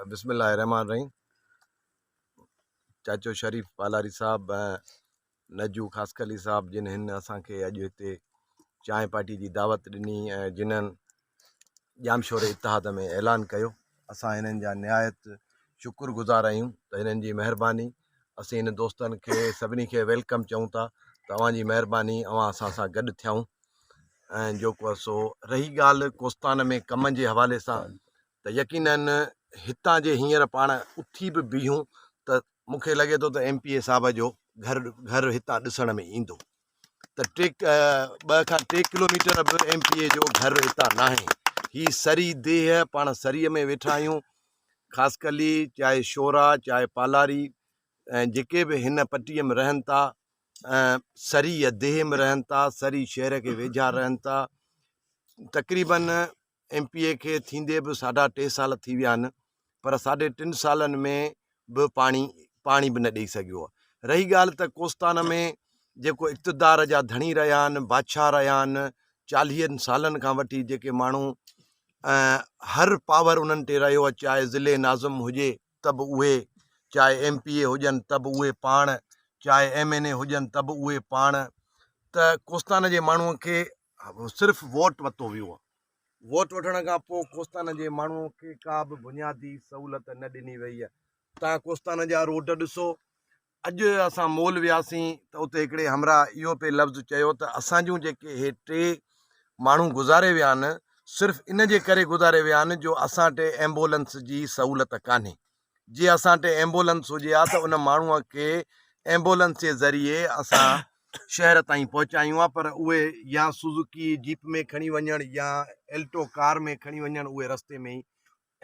بسم الله الرحمن الرحيم چاچو شريف پالاري صاحب ۽ نجو خاصخلي صاحب جن هن اسان کي اڄ هتي چانهه پارٽي جي دعوت ڏني ۽ جنھن ڄامشوري اتحاد ۾ اعلان ڪيو اسان هنن جا نهايت شڪر گذار آهيون ته هنن جي مهرباني اسين هن دوستن کي سڀني کي welcome چئون ٿا ته اوهان جي مهرباني اوهان اسان سان گڏ ٿيا ۽ جيڪو سو رهي ڳالهه ڪوستان ۾ ڪمن جي حوالي سان ته يقينن هتان جي هينئر پاڻ اٿي به بيهون ته مون کي لڳي ٿو ته ايم پي اي صاحب جو گهر گهر هتان ڏسڻ ۾ ايندو ته ٽي ٻه کان ٽي ڪلوميٽر به ايم پي اي جو گهر هتان ناهي. هي سري ديهه پاڻ سري ۾ ويٺا آهيون خاصخلي چاهي شورا چاهي پالاري ۽ جيڪي به هن پٽي ۾ رهن ٿا سري ديهه ۾ رهن ٿا سري شهر کي ويجها رهن ٿا تقريبن ايم پي اي کي ٿيندي به ساڍا ٽي سال ٿي ويا آهن پر ساڍي ٽن سالن ۾ به پاڻي پاڻي به نه ڏئي سگهيو آهي. رهي ڳالهه ته ڪوستان ۾ جيڪو اقتدار جا ڌڻي رهيا آهن بادشاهه رهيا آهن چاليهن سالن کان وٺي جيڪي ماڻهو هر پاور انهن تي رهيو آهي چاهي ضلعي ناظم هجي ته به اهي چاهي ايم پي اي هجن ته به اهي پاڻ چاهي ايم اين اي هجن ته به اهي پاڻ ته ڪوستان جي ماڻهو کي صرف ووٽ ورتو ويو آهي. ووٽ وٺڻ کان پوء ڪوستان جي ماڻهو کي ڪا به بنيادي سهولت نه ڏني وئي آهي. تان ڪوستان جا روڊ ڏسو. اڄ اسان مول وياسين ته اتي هڪڙي همراهه اهو پئي لفظ چيو ته اسان جون جيڪي اهي ٽي ماڻهو گذاري ويا آهن صرف ان جي ڪري گذاري ويا آهن جو اسان ٽي ايمبولنس جي سهولت ڪانهي. جي اسان ٽي ايمبولنس هجي ها ته ان ماڻهوء کي ايمبولنس جي ذريعي اسان شهر تائين پهچايون ها پر اهي يا سوزوڪي جيپ ۾ کڻي وڃڻ يا ايلٽو ڪار ۾ کڻي وڃڻ اهي رستي ۾ ئي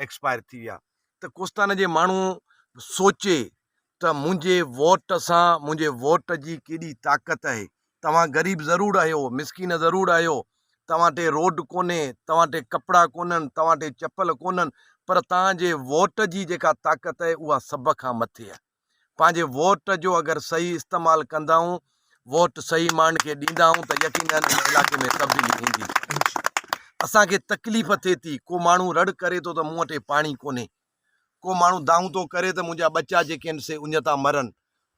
ايڪسپائر ٿي ويا ته ڪوستان جي ماڻهو سوچي ته منهنجي ووٽ سان منهنجي ووٽ جي ڪيڏي طاقت آهي توهان غريب ضرور آهيو، مسڪين ضرور آهيو، توهان ٽي روڊ ڪونهي، توهان ٽي ڪپڙا ڪونهن، توهان ٽي چپل ڪونهن، پر توهان جي ووٽ جي جيڪا طاقت آهي اها سڀ کان مٿي آهي. پنهنجي ووٽ جو اگر صحيح استعمال ڪندائون، ووٽ صحيح ماڻهن کي ڏيندائون ته يقينن ان علائقي ۾ تبديلي ايندي. اسان کي تڪليف ٿئي ٿي، ڪو ماڻهو رڙ ڪري ٿو ته مون وٽ پاڻي ڪونهي، ڪو ماڻهو دانهون ٿو ڪري ته منهنجا ٻچا جيڪي آهن سي اڃ ٿا مرن،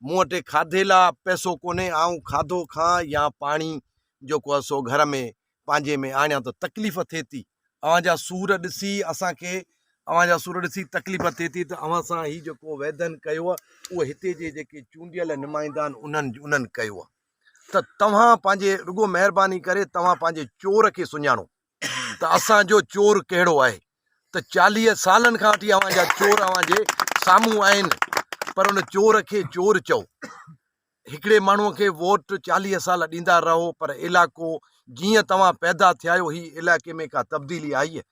مون وٽ کاڌي لاء پئسو ڪونهي، آئون کاڌو کان يا پاڻي جيڪو آهي سو گهر ۾ پنهنجي ۾ آڻيان ته تڪليف ٿئي ٿي. اوهان جا سور ڏسي اسان کي اوهان جا سور ڏسي تڪليف ٿئي ٿي ته اوهان سان هي جيڪو ويڌن ڪيو آهي اهو هتي جي جيڪي چونڊيل نمائندا آهن انهن انهن ڪيو آهي ته توهان پنهنجي رڳو مهرباني ڪري توهان پنهنجي چور کي سڃاڻو. ته اسان جو چور ڪهڙو آهي ته 40 سالن کان وٺي اوهان جا چور اوهان جي سامهون آهن پر ان چور کي چور چئو هڪڙي ماڻهو کي ووٽ 40 سال ڏيندا رهو پر علائقو جيئن توهان پيدا ٿيا آهيو هي علائقي ۾ ڪا تبديلي آئي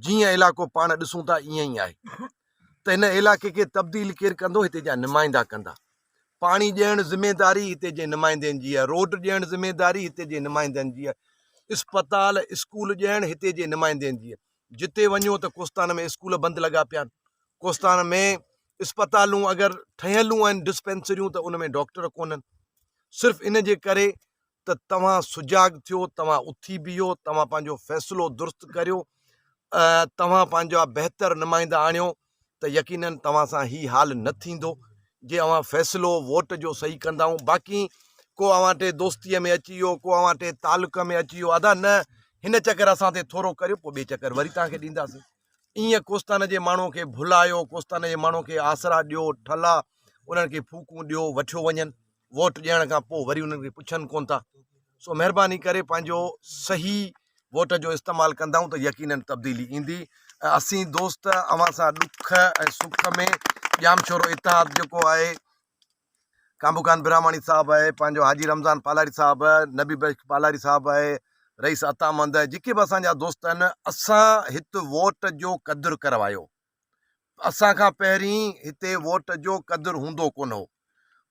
جيئن علائقو پاڻ ڏسون ٿا ائين ئي آهي ته هن علائقي کي تبديل ڪير ڪندو هتي جا نمائندا ڪندا پاڻي ڏيڻ ذميداري هتي جي نمائندن جي آهي، روڊ ڏيڻ ذميداري هتي جي نمائندن جي آهي، اسپتال اسڪول ڏيڻ هتي جي نمائندن جي آهي. جتي وڃو ته ڪوستان ۾ اسڪول بند لڳا پيا آهن، ڪوستان ۾ اسپتالون اگر ٺهيلون آهن ڊسپينسريون ته ان ۾ ڊاڪٽر ڪونهن. صرف ان جي ڪري ته توهان سجاڳ ٿيو، توهان اٿي بيهو، توهان پنهنجو فيصلو درست ڪريو، توهان پنهنجا بهتر نمائندا آڻيو ته يقينن توهان سان هي حال نه ٿيندو جي اوهان فيصلو ووٽ جو صحيح ڪندائون باقي ڪو اوهان ٽي دوستيء ۾ اچي ويو ڪو اوهان ٽي تعلق ۾ اچي ويو ادا نه هن چڪر اسان تي ٿورو ڪريو پوء ٻئي چڪر وري توهان کي ڏينداسين ائين ڪوستان جي ماڻهو کي ڀلايو ڪوستان جي ماڻهو کي آسرا ڏيو ٺلا انهن کي ڦوڪون ڏيو وٺيو وڃن ووٽ ڏيڻ کان پوء وري انهن کي پڇن ڪونه ٿا سو مهرباني ڪري پنهنجو صحيح ووٽ جو استعمال ڪندائون ته يقينن تبديلي ايندي ۽ اسين دوست اوهان سان ڏک ۽ سک ۾ ڄامشورو اتحاد جيڪو آهي ڪانبو خان برهماڻي صاحب آهي پنهنجو حاجي رمضان پالاري صاحب نبي بخش پالاري صاحب آهي رئيس عطا مند آهي جيڪي به اسان جا دوست آهن اسان هت ووٽ جو قدر ڪروايو اسان کان پهرين هتي ووٽ جو قدر هوندو ڪونه هو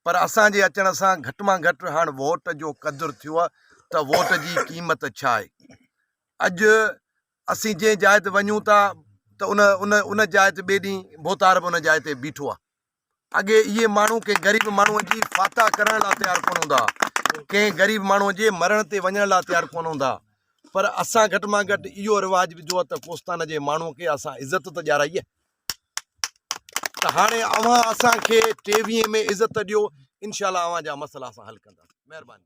پر اسان جي اچڻ سان گهٽ مان گهٽ هاڻ ووٽ جو قدر ٿيو آهي ته ووٽ جي قيمت ڇا آهي. اڄ اسين جنهن جاء تي وڃون ٿا ته ان ان ان جاء تي ٻئي ڏينهن ڀوتار به ان جاء تي بيٺو آهي. اڳي اهي ماڻهو ڪنهن غريب ماڻهوء جي فاتح ڪرڻ لاء تيار ڪونه هوندا ها، ڪنهن غريب ماڻهوء جي مرڻ تي وڃڻ لاء تيار ڪونه هوندا ها، پر اسان گهٽ مان گهٽ اهو رواج وڌو آهي ته ڪوستان جي ماڻهوء کي اسان عزت ته ڏيارائي. ته هاڻي اوهان اسان کي ٽي ويهين ۾ عزت ڏيو انشاء الله اوهان جا مسئلا اسان حل ڪنداسين. مهرباني.